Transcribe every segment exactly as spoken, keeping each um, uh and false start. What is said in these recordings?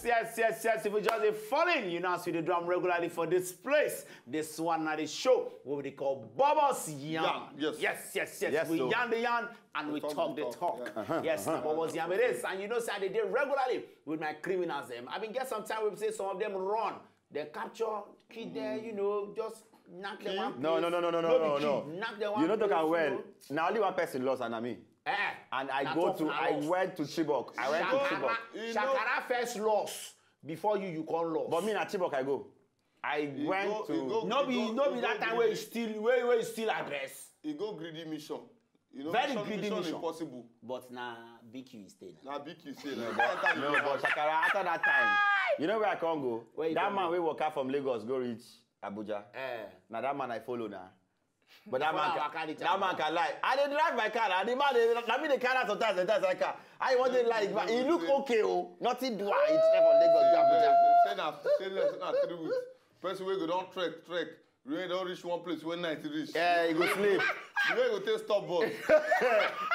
Yes, yes, yes. If we just dey fall in, you know, as we dey do am regularly for this place, this one na the show wey we dey call Bubbles Yarn. Yarn, yes. Yes, yes, yes. Yes, We so- yarn the yarn and we Talk talk the the talk, talk. yeah. Yes, na Bubbles Yarn it is. And you know, say I dey dey regularly with my criminals dem. I been get some time we say some of them run, they capture, kill them, you know, just knock them out. No, no, no, no, no, no, be no, kill, no. Knock them out. You no talk am well. Na only one person lost, and na me. Eh, And I na go tough to, na I loss. Went to Chibok. I went to Shakara, Chibok. You know- Shakara first loss before you, you come loss. But me na Chibok I go. I went go- to. you go- No be, you go- no be you that go time with wey you still, wey wey you still address. E go greedy mission. You know, Very mission, greedy mission mission. Impossible. But na B Q you stay na. Na B Q say na. No, but Shakara, after that time, you know where I come go? Where you That come man go? Wey waka from Lagos go reach Abuja. Eh. Na that man I follow now. But that Follow man, waka can, reach that man Abuja. Can lie. I dey drive my car. I dey man dey, na me dey carry sometimes, sometimes I car. I want to lie. But he look okay, oh. Nothing do I. It's from Lagos go Abuja. Say na, say na, say na three weeks. Person wey go don trek, trek. Wey don reach one place wey night reach. Yeah, he go sleep. The way go take stop bus.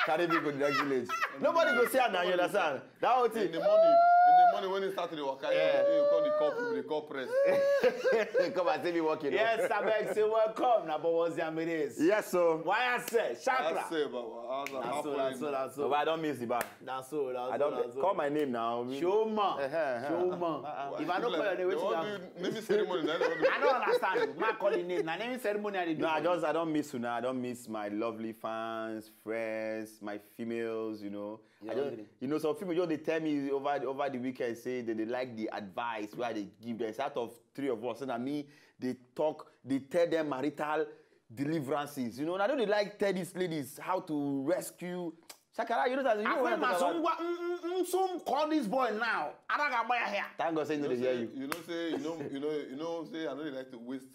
Carry me go the next village. Nobody go see am now. You understand? That whole In thing. The morning, in the morning when he start to dey waka, Yeah. he go call the call people, they call press. Come and see me walking. Yes, I beg say welcome. Na Bubbles Yarn it is. Yes, so. Why I say Shakara? I say, Baba, how's that Na so, na happening? so, na so. But I don't miss the bar. Na so, na so, I na don't so. Call my name now. Showman. Uh-huh. Showman. Why If I no people call your like- name, they wetin wan happen? Do naming ceremony. Na dem wan do. I don't understand. Man call your name. Na naming ceremony I dey do. No, I for just I don't miss you now. I don't miss my lovely fans, friends, my females. You know, Yeah, I just, okay. You know, some people just they tell me over over the weekend say that they like the advice where they give them. Say out of three of us, and I mean they talk, they tell them marital deliverances. You know, and I don't like tell these ladies how to rescue. Shakara, you know that you know Akwai what I'm masu talking about. ngwa, mm, mm, mm, some call this boy now. Ara ga-agba ya here. Thank God say you know they hear you. You know say you know you know you know say I no dey like to waste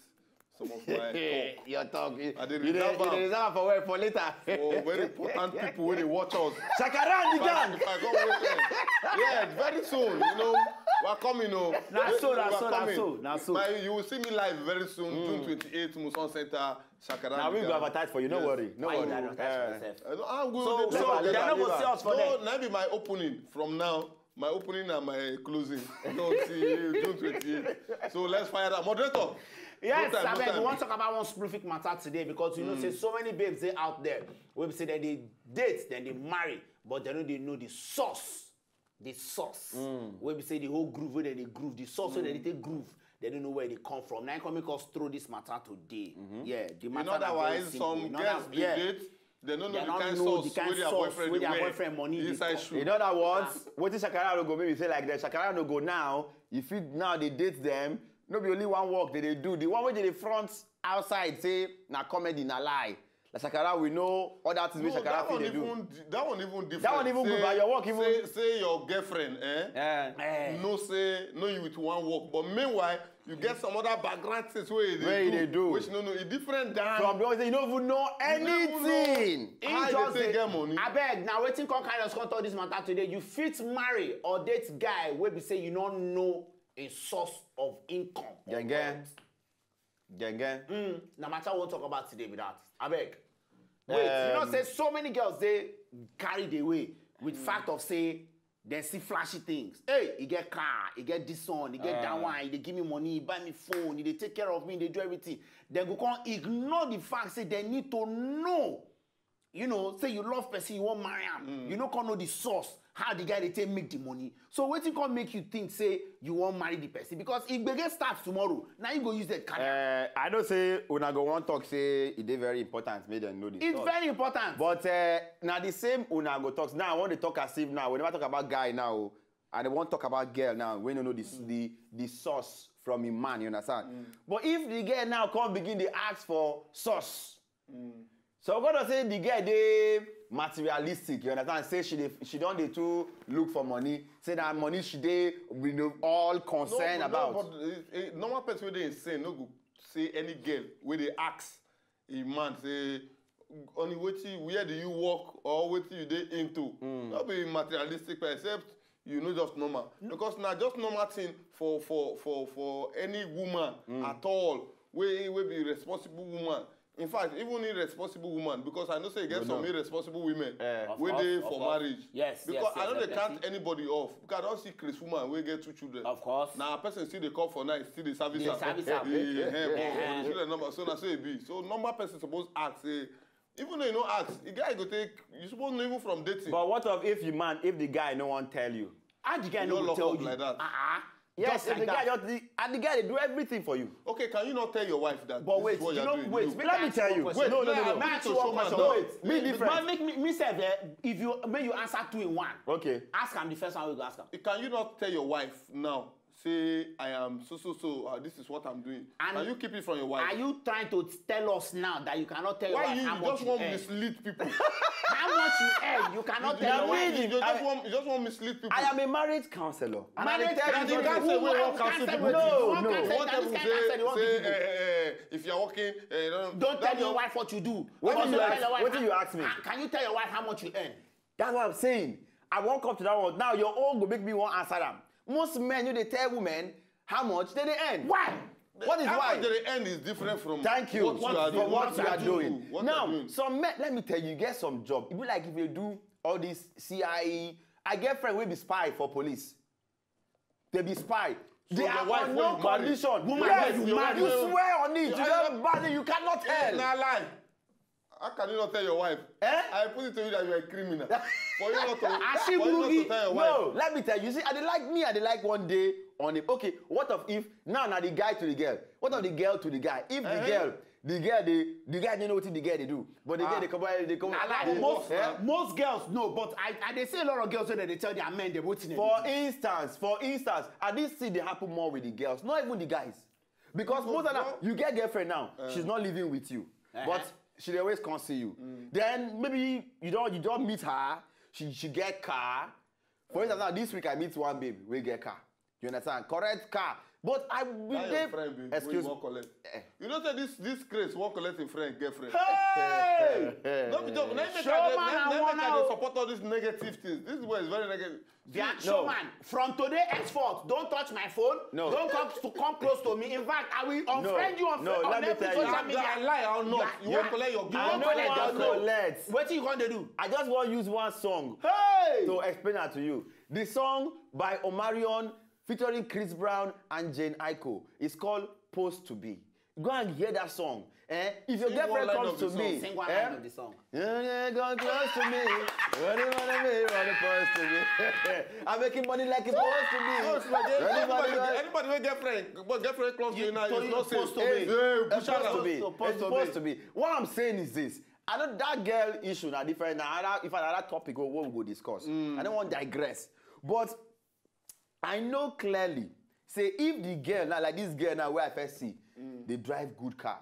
some of my talk. Your talk. You, I dey you dey- reserve you dey am. Reserve am for where? For later. For very important people wey dey watch us. Shakara and the If I, gang. if I go wait there. Yeah, very soon, you know, we're coming, oh. Na so, na We're so, na coming. so, na so. My, you will see me live very soon, June twenty-eighth, Muson Center, Shakara. Now we go advertise for you. No Yes. worry. No Why you worry. dey advertise for Eh. yourself? Uh, no, I'm going So, to so Never, they never, no go never. see us for No, there. na be my opening from now. My opening and my closing. No, see June twenty-eighth. So let's fire that moderator. Yes, No time, I no beg. We time. Want to talk about one specific matter today because you know say so many babes dey out there. We say that they date, then they marry, but they don't they know the source. The source. We say the whole groove where they groove, the source where they take groove. They don't know where they come from. Now come make us throw this matter today. Yeah, the In matter other na very words, simple. some In other- girls dey yeah. date, they don't know They the don't kind know sauce the kind wey their sauce boyfriend wey dey their wear boyfriend money dey inside talk. shoe. In other words, what is Shakara no go maybe say like that? Shakara no go now. If you now they date them, no be only one work that they do. The one way they front outside say na comedy na lie. Like Shakara, we know all that things wey No, Shakara that fit one dey do. Even that one even different. That one even good, but your work even- say, say your girlfriend, eh? Eh. Eh. No say no you with one work, but meanwhile you get some other background things wey you Wey you dey dey do. Which no no e different than. From the one say you don't even know don't even know. Anything. He How you just dey take say, get money? Abeg, now wetin come carry us come talk this matter today? You fit marry or date guy wey be say you no know in source of income. Or Genge. wealth. Genge. Mm, na matter we wan talk about today be that. Abeg. Wait, you know Um, say so many girls dey carried away with fact of say dem see flashy things. Hey, e get car, e get this one, e get that Ah. one, e dey give me money, e buy me phone, e dey take care of me, e dey do everything. Dem go come ignore the fact say dem need to know. You know, say you love person, you wan marry am. You no come know the source, how the guy dey take make the money. So wetin come make you think say you wan marry the person? Because if gbege start tomorrow, na you go use that carry. Uh, I know say una go wan talk say e dey very important make dem know the It's source. Very important. But uh, na the same una go talk. Now I want to talk as if now we never talk about guy now. And I want talk about girl now. We don't know the the the source from a man. You understand? But if the girl now come begin dey ask for source, so we gonna say the girl dey materialistic. You understand? Say she dey she don dey too look for money. Say that money she dey we know all concern No, about. No, but uh, uh, normal person wey dey insane no go say any girl wey dey ask a man say, "Honey, wetin, where do you work or wetin you dey into?" No be materialistic person, except you know just normal. Because na just normal thing for for for for any woman at all wey wey be responsible woman. In fact, even irresponsible woman, because I know say e get Go some down. Irresponsible women Eh, of wey course, dey of for course. Marriage. Yes, Because yes, I yes, no yes, dey count plenty. Anybody off, because I don see Chris woman wey get two children. Of course. Na person still dey call for night, still dey service Dey am. service am. Eh, eh, eh, Eh. but the children number, so na so e be. So normal person suppose ask say, even though you no ask, the guy go take, you suppose know even from dating. But what of if you man, if the guy no wan tell you? How the guy You no no go lock tell up you? like that. Ah, ah. Yes, Just if like the guy that. just the, and the guy dey do everything for you. Okay, can you not tell your wife that? But This wait, is what you you're know, doing? Wait, wait, Let me tell you. Question. No, no, no, no. Make I ask No, you one no, question. no. Wait. Me different. Man, make me, me sef, eh, if you, make you answer two in one. Okay. Ask am the first one wey you go ask am. Can you not tell your wife now? Say, "I am so, so, so. Uh, this is what I'm doing." And Can you keep it from your wife? Are you trying to tell us now that you cannot tell your Why wife you how much just you want earn? Mislead people? How much you earn? You cannot You tell just your want, wife. you just want, you just want mislead people. I am a marriage counselor. And Marriage I dey tell counselor. you Marriage something. counselor wey Who wan wan counsel counsel people. you? No, Who wan no. counsel you? What Can people this say, kind counsel you wan say, give you? Eh, eh, eh, if you're working, eh, don't, Don't tell don't- your wife what you do. What Don't did you tell ask- your wife what did how- you ask me? How, can you tell your wife how much you earn? That's what I'm saying. I won't come to that one. Now your own go make me wan answer am. Most men, you dey tell women how much they dey earn. Why? What is How why? much they earn is different from Thank you what you are for doing. what you are What doing. you do, what Now, you are doing. Some men, let me tell you, get some job. If you like, if you do all this C I A, I get friend wey be spy for police. They be spy. They your are wife on wey no you marry. condition. Woman Yes, wey you you, marry. you swear on it. You Yeah. don't bad. You cannot Eh, tell. na lie. How can you not tell your wife? Eh? I put it to you that you are a criminal. For you not to, Ashiburugi. for you not to tell your wife. No, let me tell you. See, I dey like me. I dey like one day on it. Okay, what of if now na the guy to the girl? What of the girl to the guy? If the Eh? girl, the girl dey, the guy dey know wetin the girl dey do, but the Ah. girl dey come out, dey come. Na lie. dey- Most, eh? most girls know, but I, I dey see a lot of girls wey dey tell their men dem wetin dem For dey do. Instance, for instance, and this thing dey happen more with the girls, not even the guys. Because most of them, no. You get girlfriend now, she's not living with you, Uh-huh. but she dey always come see you. Then maybe you don't, you don't meet her. She, she get car. For instance, now this week I meet one babe wey get car. You understand? Correct car. But I will That dey your friend, babe, wey excuse you wan collect. Eh. You know say this this craze wan collect im friend girlfriend. Hey! No be joke. Na im make Show I dey, man na, and na im make woman I dey o. Support all these negative things. This boy is very negative. Their No. Showman, from today henceforth, don't touch my phone. No. Don't come to come close to me. In fact, I will unfriend you on, No, on let me every tell you. social media. Lie or not, Yeah. you wan collect your You I wan no collect wan that loan. Collect. Wetin you gonna do? I just wan use one song Hey! To explain that to you. The song by Omarion featuring Chris Brown and Jane Aiko is called "Post to Be." Go and hear that song. Eh? If your Sing girlfriend one line comes of to the me, song. Sing one eh? Line of the song. Yeah, yeah, come close to me. What do you wanna be? What supposed to be? I'm making money like it's supposed to be. No, it's like What do you wanna anybody, be? Anybody wey get friend, but girlfriend close to you now, To it's you, not safe. Post to It's Be. supposed to Post be. to It's Be. supposed to be. What I'm saying is this. I know that girl issue na different. Na another, if another topic wey we go discuss. I don't want digress, but I know clearly say if the girl now, like this girl now, where I first see, they drive good car.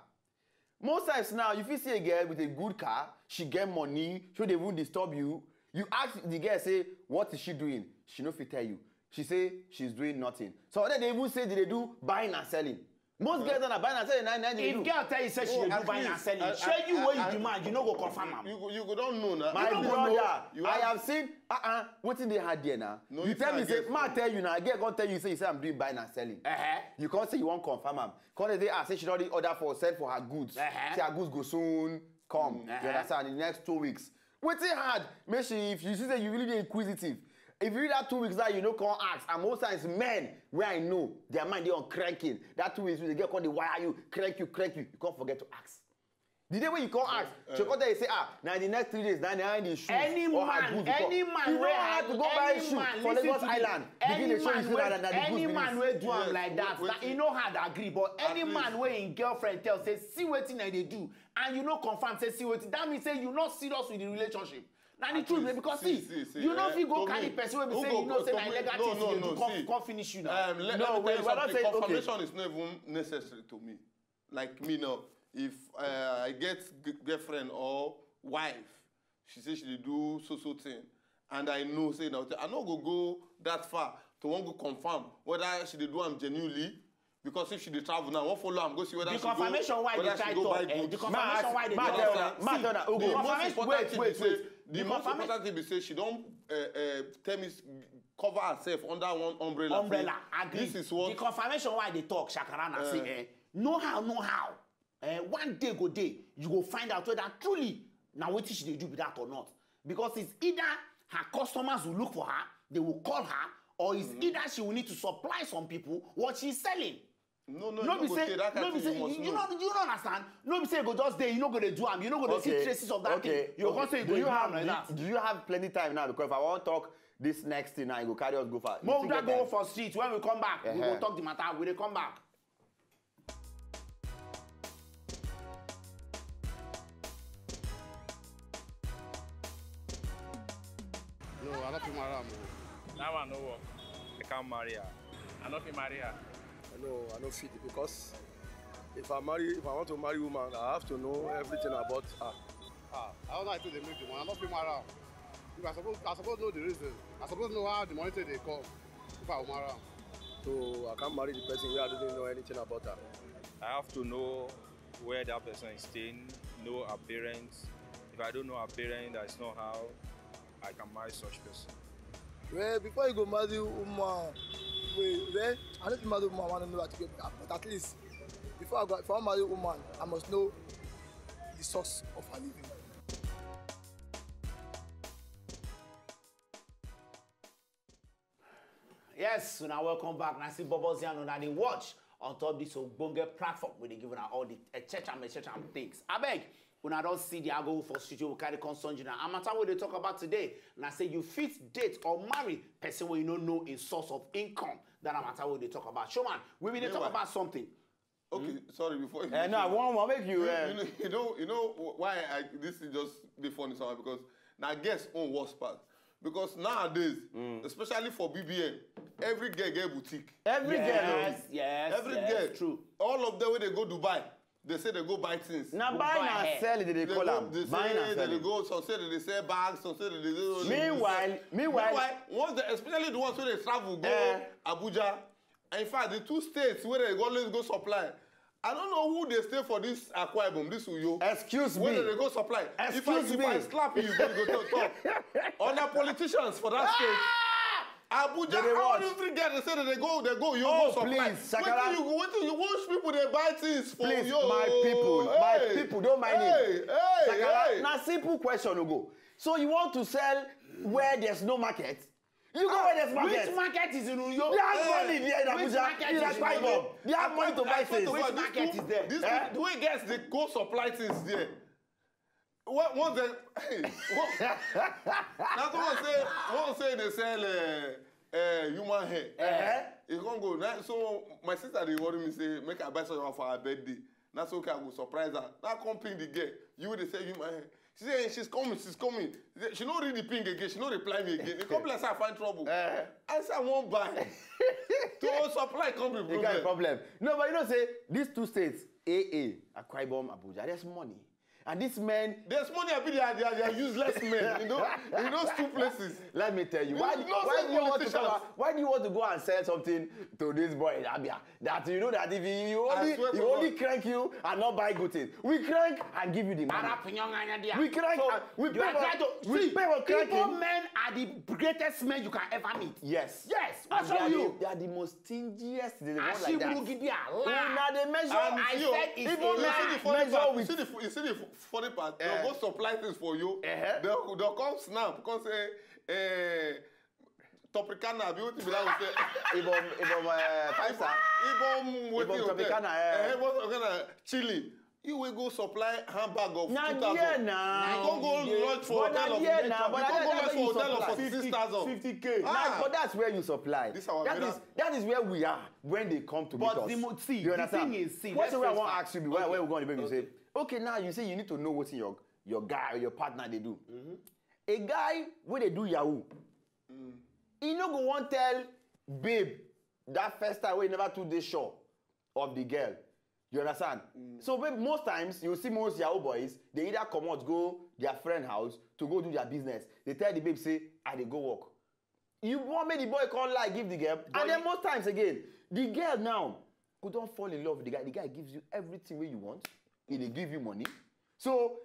Most times now, if you see a girl with a good car, she get money, she dey even disturb you. You ask the girl say, "What is she doing?" She no fit tell you. She say she's doing nothing. So then they even say they dey do buying and selling. Most girls are buying and selling. Nine, nine, they If do. Girl tell you say she Oh, dey do at buying and least, selling, I- shey you I- wey I- you be man, you no go confirm am. You go, you go don't know now. My You don't brother, know. You I have- have seen. Uh uh Wetin dey hard there now? No, You it's tell not me say, against "Ma you. Tell you now." A girl come tell you say, "You say I'm doing buying and selling." Uh-huh. You come say you wan confirm am. Come dey say, "Ah, say she don already order for, send for her goods. Uh-huh. Say her goods go soon come." You Uh-huh. Understand? In the next two weeks. Wetin hard? Make she, if you see say you really dey inquisitive, if you read that two weeks now, you no come ask. And most times, men wey I know, their mind dey on cranking. That two weeks, the girl come dey wire you, crank you, crank you. You come forget to ask. The day wey you come ask, she come tell you say, "Ah, na the next three days, na na the shoes Any or her man, goods you come." Any man You no wey hard to go buy any shoe man, for listen Lagos to me. Island. Begin Any dey show you man say wey na na the any goods be man this. wey do am Yes, like wait, that, wait. That e no hard agree. But any At man least. Wey im girlfriend tell say, "See wetin I dey do," and you no confirm say, "See wetin," that means say you no serious with the relationship. Na the At truth, least, because see, see, see, see, you no eh, fit go to carry me, person wey be who say go, you know to say na me, illegal no, things no, you dey no, do come see. come finish you now. Um, let, No, let me tell wait, you we're not something. Saying, okay. Confirmation is not even necessary to me. Like me now, if uh, I get g- girlfriend or wife, she say she dey do so so thing, and I know say na wetin, I no go go that far to wan go confirm whether she dey do am genuinely. Because if she dey travel now, I wan follow am go see whether The she go, confirmation why whether dey she try go talk, buy eh, goods. the confirmation why dey Ma talk. tell una, ma See, tell una, the Ugo. confirmation, Most important wait, thing wait, be say, wait. the most important thing be say she don uh, uh, tell me s- cover herself under one umbrella. Umbrella, Say, agree. This is what The confirmation why dey talk, Shakara na say, eh, no how, no how. Eh, one day go dey, you go find out whether truly na wetin she dey do be that or not. Because it's either her customers will look for her, they will call her, or it's either she will need to supply some people what she's selling. No, no, No you be go say, say that kind no be of thing say, you must you know. No, you no understand. No be say you go just dey, you no go dey do am, you no go dey see traces of that thing. You go come say you Do go you do have am like that. Do you have plenty time now? Because if I wan talk this next thing now, you go carry us go far. Mo You da still go get for street. When we come back, we go Uh-huh. talk the matter. We dey come back. No, I don't fit marry am o. That one no work. I can't marry her. I no fit marry her. No, I no fit because if I marry, if I want to marry woman, I have to know everything about her. Ah, I don't know how to dey make the one. I don't fit marry am. If I suppose, I suppose know the reason. I suppose know how the money take dey come. If I marry am. So I can't marry the person where I don't know anything about her. I have to know where that person is staying, know her parents. If I don't know her parents, that's not how I can marry such person. Well, before you go marry woman, wait, well, I don't marry woman, I don't know how to get, but at least before I go, if I marry woman, I must know the source of her living. Yes, so now welcome back. Now see Bubbles here, now they watch on top this ogbonge platform where they give una all the et cetera, et cetera things. I beg, when I don't see the ago for studio, we carry concern you now. I'm not what they talk about today. And I say you fit date or marry person where you don't know in source of income. That I'm what they talk about. Showman, we will talk Meanwhile- about something. Okay, sorry, before you Eh, no, I want to make you. You, Uh, you, know, you know you know why I, this is just the funny somehow because now guess on worst part because nowadays, especially for B B N, every girl get boutique. every girl. Yes, yes, Every yes, girl, true. All of them when they go Dubai, they say they go buy things. Now Go buy buy and hair. sell it, they They call go, am. they Buying say and they selling. Go, some say they sell bags, some say they, they do Meanwhile, meanwhile, meanwhile, once they, especially the ones where they travel go Eh. Abuja. And in fact, the two states where they always go supply. I don't know who they stay for this Akwa Ibom, this Uyo. Excuse Where me. They go supply. If I, Excuse if me. I slap you, you go to talk. On the politicians for that state. Abuja, They dey how watch. Every girl they say that they go, they go, you Oh, go supply. please, Shakara. Wetin you, wetin you, which people they buy things for Please, you? My people, my Hey, people, don't mind him. Hey, hey, Shakara, hey. Now simple question you go. So you want to sell where there's no market? You go where there's market. Which market is in Uyo? They have money there in Which Abuja. market In is in Akwa Uyo? Ibom. They have money to buy I swear things. God, Which this market people- is there? This Eh? people- the way girls they go supply things there. What once they hey, what, now someone say one say they sell uh, uh, human hair. Eh? It can't go. Now, so my sister they worry me say make I buy something for her birthday. That's okay. I go surprise her. Now come ping the girl. You will say human hair. She say she's coming, she's coming. She no read the ping again. She no reply me again. It come like say I find trouble. Eh. I say I won't buy. To supply come be You got a problem. Problem. No, but you know, say these two states, A A, Akwa Ibom, Abuja, there's money. And these men, There's money. I be they are, they are, they are useless men. You know, in those two places. Let me tell you, You why, know, why some do you want to come politicians. out, why do you want to go and sell something to this boy in Abia that you know that if he, he I only swear he to only God. Crank you and not buy good things? We crank and give you the money. Ara pinyong anya dia. We crank So, and we you pay are for trying to we see, pay for Igbo cranking. Men are the greatest men you can ever meet. Yes. Yes, that's They how are you. The, they are the most stingiest. They want like that. Ashibugidi ala. Now they measure. I You, said it's you, a you see lie. the funny Measure part. You with- see the fu- you see the fu- funny part. Eh. They'll go supply things for you. Eh. They'll, they'll come snap. Come say, eh, Tropicana. Be what you be that say. Ibom, Ibom, uh, five star. Ibom, what Ibom you hotel? Tropicana, eh. Eh, what Tropicana? Chilling. You will go supply handbag of Na two thousand. there na. You go go Yeah. lodge for But na hotel of there na. But you na go go there lodge na for you hotel of supply. forty six thousand. Fifty K. Ah. But that's where you supply. This our That mirror. Is that is where we are when they come to But meet us. the mo- see, You the understand? thing is, see, What's let's where I face want to facts. Ask you be where where we going to be? You say, okay, now you say you need to know what in your your guy or your partner they do. A guy where they do Yahoo, he no go want tell babe that first time when he never too dey sure of the girl. You understand? So babe, most times you see most Yahoo boys, they either come out go their friend house to go do their business. They tell the babe say, I dey go work. You want make the boy come lie give the girl, and then most times again, the girl now go don't fall in love with the guy. The guy gives you everything where you want. He dey give you money. So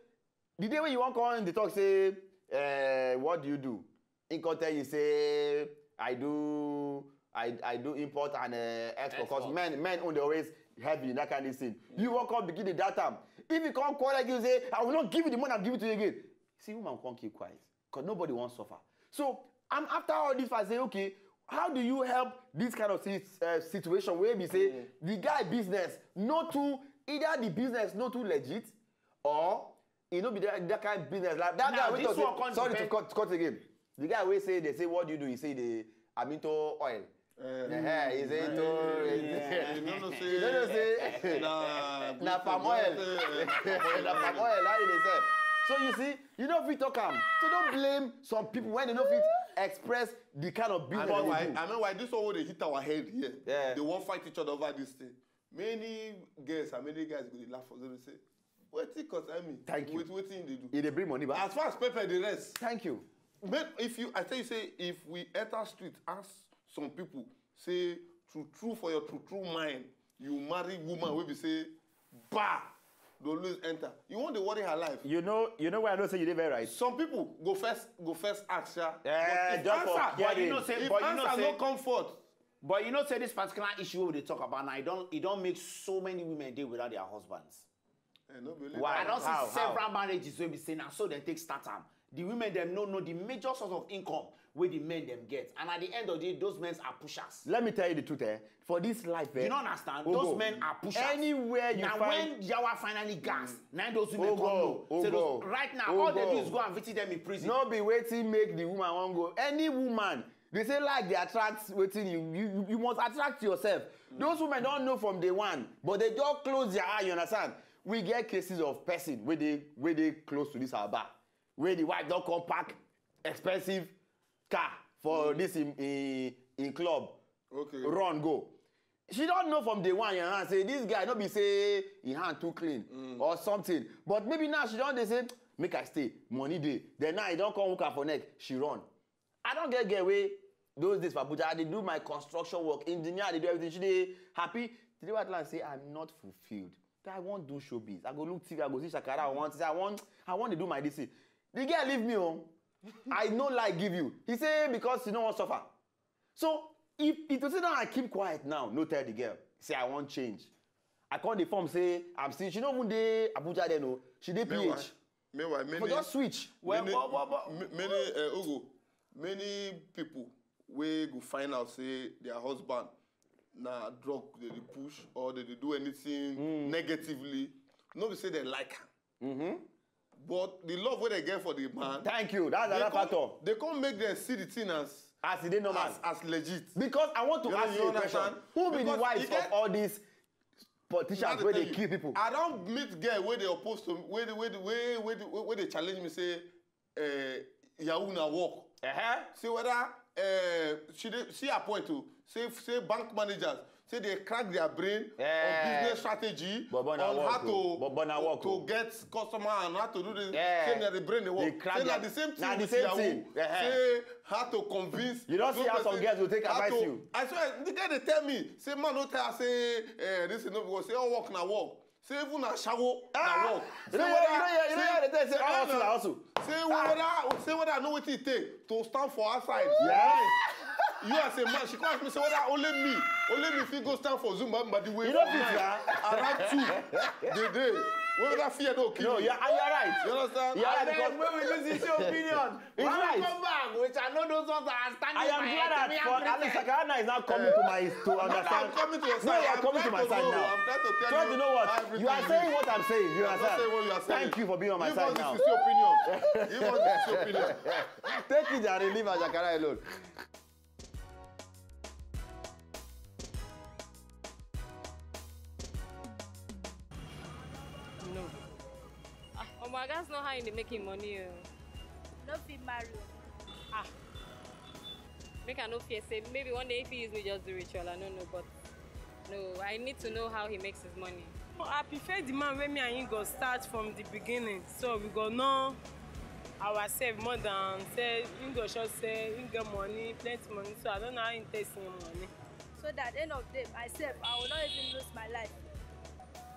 the day when you want come in the talk say, eh, what do you do? He come tell you say, I do I, I do import and uh, export because men men own dey always heavy in that kind of thing. You walk up begin dey doubt am. If you come call like you say, "I will not give you the money, I'll give it to you again." See, woman come keep quiet because nobody wants suffer. So I'm after all this, I say, okay, how do you help this kind of si- uh, situation where we say the guy business not too, either the business not too legit or e no be that, that kind business like that Now, guy wey this talk one say come sorry to depend- cut cut again. The guy wey say they say, "What do you do?" He say, "They I'm into oil." Uh, he say into. You don't know say. You don't know say. Na palm oil. Na palm oil. How you dey sell? So you see, you no fit talk am. So don't blame some people when they no fit express the kind of business. I mean why? I mean why? This one wey dey hit our head here. Yeah. They wan fight each other over this thing. Many girls and many guys go dey laugh for them say, "Wetin concern me?" Thank you. With wetin they do. E dey bring money back. As far as pepper dey rest. Thank you. But if you, I tell you say, if we enter street, ask some people, say, true true for your true true mind, you marry woman wey be say, bah, dey always enter. You wan dey worry her life. You know, you know why I know say you dey very right. Some people go first go first ask sha. Eh, but if just for answer, but you know hearing. Say, If but you know answer say, no come forth. But you know say this particular issue wey we dey talk about now, e don e don make so many women dey without their husbands. Eh, no be only Why? I that. Don see How? Several How? Marriages wey be say na so dem take start am. The women dem no know the major source of income wey the men dem get, and at the end of the day, those men are pushers. Let me tell you the truth, eh? For this life, eh? You no understand? Ogo. Those men are pushers. Anywhere you Na find when yawa finally gas, na those women Ogo, come know. Say those, Ogo, right now, all they do Ogo. Is go and visit them in prison. No be wetin make the woman wan go. Any woman, they say like they attract wetin you you you- you must attract yourself. Those women don't know from day one, but they just close their eye. You understand? We get cases of person where they where they close to this our bar, where the wife don't come pack expensive car for this in in, in club. Okay. Run go. She don't know from day one. You know, say this guy no be say he hand too clean or something. But maybe now she don't they say make I stay money day. Then now he don't come hook her for neck. She run. I don't get get away. Those days for Abuja, I dey do my construction work, engineer, I dey do everything. She dey happy. Today, what land say I'm not fulfilled. I wan do showbiz. I go look T V, I go see Shakara, I want say I want I want to do my D C. The girl leave me home. I no like give you. He say because you no wan suffer. So if if to say now I keep quiet now, no tell the girl. Say I wan change. I call the form say I'm still. She no even dey Abuja then o. She dey P H. Meanwhile, meanwhile, many, For just switch. Well, many, well, well, well. M- many uh, Ugo, many people wey go find out say their husband na drug they dey push or they dey do anything negatively. No be say they like am. But the love wey they get for the man, Thank you. That's they another come, factor. They come make them see the thing as As e dey normal. As, as legit. Because I want to You know, ask you you a question. Understand? Who be the Because wives you get- of all these politicians Let me where tell they you, kill people? I don't meet girl where they oppose to where they where they, where, where, they, where they challenge me say uh, Yahoo na work. Uh-huh. See whether uh, she dey, see her point too. Say say bank managers say they crack their brain Yeah. On business strategy But, but na on work how o. to But, but na work to o. Get customer and how to do this. Yeah. Say na the brain dey work. They crack Say na their the same thing Na the with same Yahoo. Thing. Uh-huh. Say how to convince. You don't see how some girls will take advice you. I swear, the girl they tell me, say man no tell her say eh, this is no because say all work na work. Say even na shawo na work. You know, you know, you know, you know, they tell you say all hustle na hustle. Say whether say whether I know wetin e take to stand for outside. Yes. You as a man, she come ask me say whether only me, only me fit go stand for Zumba but the way You know for this, night, yeah? Around two the day. Whether fear no kill No, me. You're, you're right. You understand? You're right. Then because when we lose this opinion, It's When right. We come back, which I know those ones are standing I am by glad that Timmy for and at least Christian. Sakana is now coming to my to Brother, I'm understand. Coming to your No, side. You are I'm coming to trying my to side know. Now. I'm trying to tell Trust you you know what? Everything. You are saying what I'm saying. You I'm not understand? Saying what you are saying. Thank you for being on my Give side us now. This your opinion. Give us this your opinion. Take it and leave Ajakara alone. No. Ah, omo, I gats know how you dey make him money o. No fit marry o. Ah. Make I no fear say maybe one day if he use me just do ritual, I no know, but no, I need to know how he makes his money. I prefer the man wey me and him go start from the beginning, so we go know ourselves more than say him go sure say him get money, plenty money, so I don't know how him takes him money. So that end of day, myself, I will not even lose my life.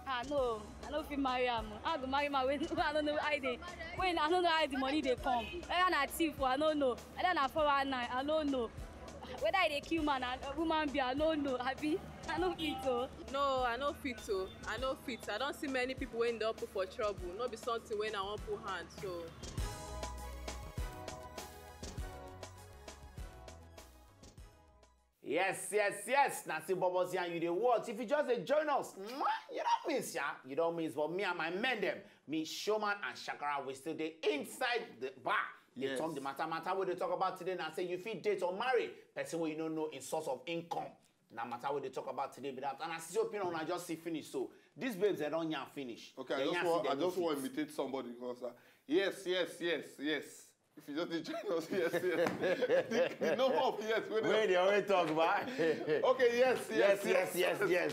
Ah no, I no fit marry am o. How I go marry man wey wey I no know how e dey, wey I no know how the money dey come. Whether na thief o, I no know. Whether na four one nine, I no know. Whether I dey kill man and woman be, I no know, abi? I no fit o. No, I no fit o. I no fit. I don see many people wey don put for trouble. No be something wey I wan put hand so. Yes, yes, yes. Na still Bobozi and you dey watch. If you just dey join us, mwah, you don miss, yeah? You don miss, but me and my men dem, me, Showman and Shakara, we still dey inside the bar. Dey Yes. talk the matter. Matter we dey talk about today na say you fit date or marry person wey you no know in source of income. Na matter we dey talk about today be that. And as you see opinion, una just see finish. So these babes, dem don yarn finish. Okay, I Dem just yarn want, say I dem no just want to fit. imitate somebody because uh, yes, yes, yes, yes. If you just dey join us, yes, yes. the, the number of yes wey Wey dey dey always talk, ba? Okay, yes, yes, Yes, yes, yes, yes.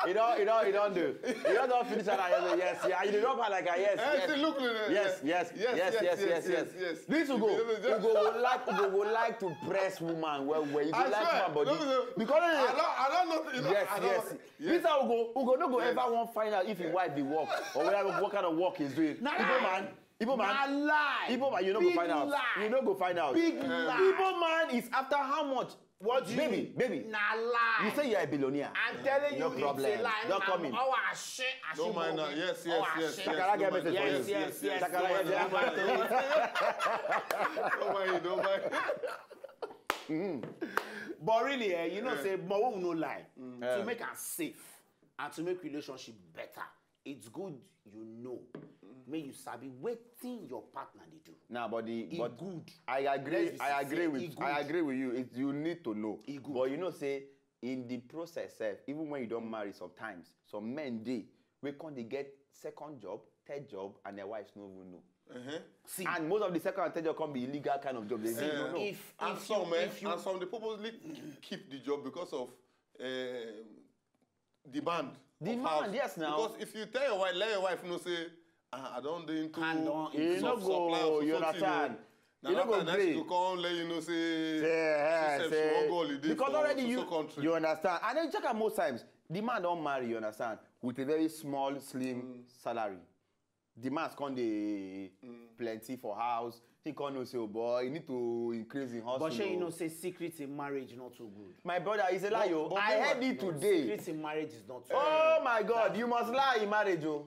You don't, you don't, you don't do. You don't, don't finish that. Yes, yes, yeah. You don't like a yes. Eh, yes. See, look, look, look, Yes, yes, yes, yes, yes, yes, yes. This will go. You go, go like, go, go like to press woman. Well, well, you go I like swear. woman body No, no. because I don't, I don't know. You know, yes, I don't, yes. Yes. This how we go. We go no go Yes. ever wan find out if him wife dey work or whether what kind of work he's doing. Na Igbo lie. man, Igbo man, Na lie. Igbo man, you no go Big find out. lie. You no go find out. Big lie. Igbo man is after how much? What do you Baby, mean? baby. Na lie. You say you're a billionaire. I'm telling No you, problem. it's a lie. Don't come in. Oh, I shit. I Don't mind now. Yes, yes, yes, yes. Shakara get message for Yes, you. yes, yes. Shakara, yes, yes. Don't mind, don't mind. But really, eh, you know, Yeah. say, but we no lie. Yeah. To make am safe and to make relationship better, it's good you know. Make you sabi wetin your partner dey do. Nah, but the E but good. I agree. Let's be I agree sincere, with. e good. I agree with you. It, you need to know. E good. But you know, say in the process, sef, even when you don marry, sometimes some men dey wey come dey get second job, third job, and their wives no even know. Uh-huh. See, And most of the second and third job come be illegal kind of job. They say, no, no. if, And if some, you, eh, if you, and some they purposely keep the job because of um, demand. Demand, of house. Yes, now. Because if you tell your wife, let your wife know, say, ah, I don't dey into Hand on, you no go, you understand. You no go gree. Go come let you know, say, say, eh, say, go holiday because already you, country. You understand. And then check out most times, the man don't marry, you understand, with a very small, slim mm. salary. The man's come dey mm. plenty for house. He can't know say, oh boy, you need to increase in hustle. But sure, you know, say secrets in marriage not too good. My brother, is a lie. But, but I heard it today. Secrets in marriage is not too oh good. Oh my God, you must lie in marriage, oh.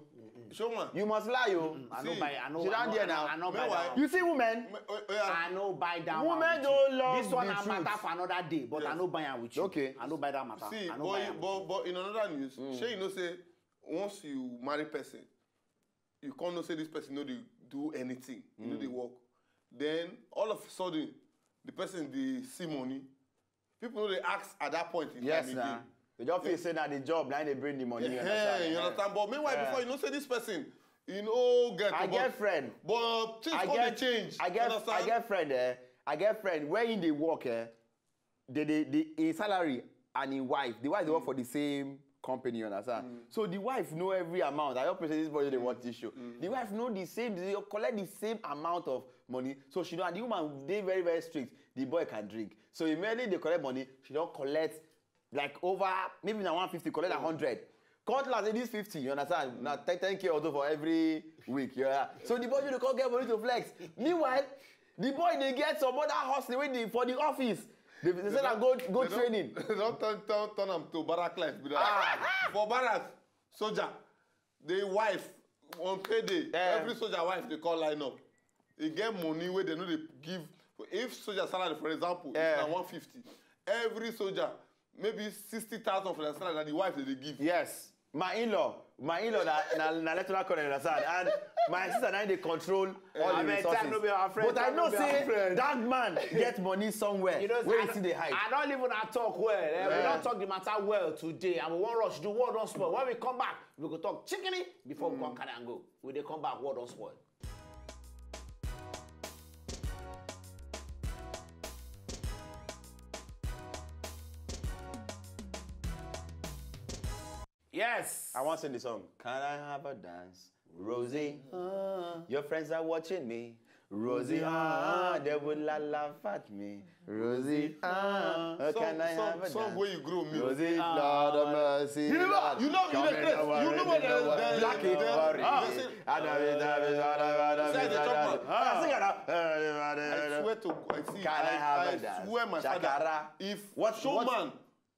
Showman. You must lie, oh. Mm-mm. I no buy. I no. Sit down there now. I no buy that. You see, women. I no buy that. Women don't love this one. This one na matter for another day, but I no buy am with you. Okay. I no buy that matter. See, but in another news, shey you know say once you marry person, you can't know say this person no dey do anything, you no dey work. Then all of a sudden, the person dey see money. People no dey ask at that point in yes, time nah. Again. They just feel say na the job na dey bring the money. Yeah, you understand? You understand? But meanwhile, yeah. Before you know say this person, you know, get I but, get friend, but things I get, change. I get, I get friend. Eh, I get friend where in the work. Eh, they, they, they, in salary and in wife, the wife they work for the same company, you understand? Mm. So the wife know every amount. I hope say this boy they watch this show. Mm. The wife know the same, they collect the same amount of money. So she know, and the woman they very, very strict. The boy can drink. So immediately they collect money, she don't collect like over maybe now one fifty, collect a hundred. Cutlass, it is fifty, you understand? Now ten, ten K or so for every week. Yeah. So the boy you can't get money to flex. Meanwhile, the boy they get some other hustle with the, for the office. They, they say that go go they training. Don't, they don't turn, turn, turn them to barrack life. Ah. For barrack, soldier, the wife on payday, yeah. Every soldier wife they call line up. They get money where they know they give. If soldier salary, for example, yeah. Is now one fifty, every soldier maybe sixty thousand for their salary that the wife that they give. Yes. My in-law, my in-law na na na electoral call understand, and my sister na dey control all the resources. But I know say that man get money somewhere. You know, where you see the hide. I don't even talk well. Eh? Yeah. We don't talk the matter well today, and we won't rush. The world don't spoil. When we come back, we go talk chickeny before mm. We come carry and go. We they come back, world don't spoil. Yes. I want to sing the song. Can I have a dance? Rosie, uh, your friends are watching me. Rosie, ah, they would la laugh at me. Rosie, ah, some, can I some, have a some dance? Where you grow me. Rosie, Lord of mercy. You know, Lord, you know, you come know, and you know what worry, the- the- black the- is worry. ah. I know it, I know it, I know it, I know it, Say the I know chop it. man. Ah, sing it now. I swear to, I see, Can I I, have I a dance? swear, my Shakara. father. If What- showman, what-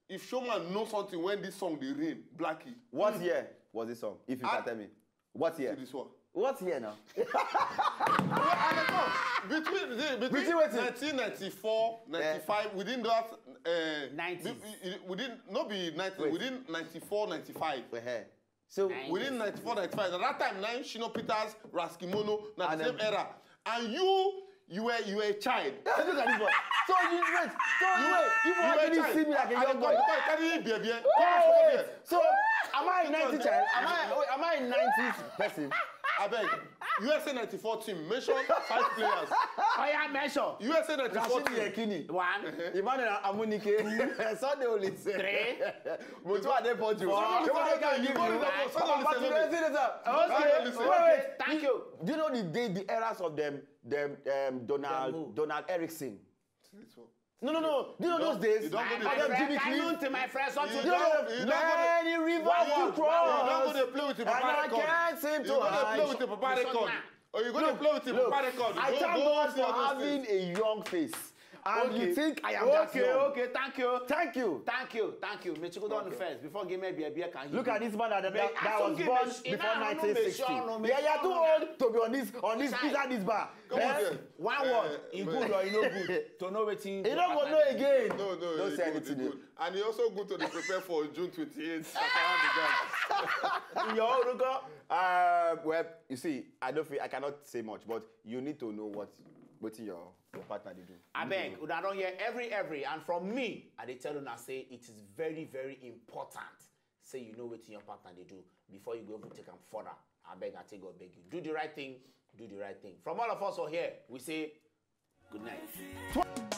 if showman know something when this song dey rain, Blackie. What year was this song? If you Ah. Can tell me. What See year? This one. What year now? Well, I dey talk. Between, the- between Between wetin? nineteen ninety-four, ninety-five, within that, uh, Nineties. be- be- within, not be nineteen, Wait. Within ninety-four, ninety-five. Uh-huh. So Nineties. Within ninety-four, ninety-five. At that time, now Shino Peters, Raskimono, na And the same then- era. And you, you were, you were a child. Look at this one. So you wait. So you wait. You You were a already child. see me like a And young you boy. carry, carry baby, baby. Wait. So am I a nineties child? Am I? Oh, am I a nineties person? I beg. U S A ninety-four team. Mention five players. Oya, mention. U S A ninety-four Rashidi team. Yekini. One. Emmanuel Amunike. Sunday Olise. Three. Mutu Adepoju. Four. Come on, Four. I can give Four. you. Four. Come on, Four. Sunday Olise. Four. Okay. Four. Wait, wait. Thank you. Do you know the day, the eras of them, them, um, Donald, Them who? Donald Erickson? This one. No, no, no. Do you know You those don't- days? you don't go My to Adam friend, Jimmy I Cliff. know to my friend something. You You know, don't- you don't go many rivers Wow, to cross. You don't go to play with the And I Papa record. Can't seem You to go to play hide. with the Papa record. Look, You go to play with the look, Papa record. I Don't- thank don't God see for all those having things. A young face. And you think I am that Okay, young. Thank you. Thank you, thank you. Mechuku don first before give me a beer can you. Look at this man that, that, that was born before nineteen sixty. Yeah, you are too old to be on this, on this, inside this bar. Come on, Eh? there. One Eh, word, e man. Good or e no good. To know wetin. You don't go know again. No, no, Don't it's say good, anything. it's good. And you also good to be prepared for June twenty-eighth. Sakara the gang. Your orúkọ. Uh, well, you see, I don't feel I cannot say much, but you need to know what what your your partner they do. Abeg, una don hear every every, and from me, I dey tell una say it is very very important say you know wetin your partner dey do before you go even take am further. Abeg, I take God beg you. Do the right thing, do the right thing. From all of us who are here, we say good night.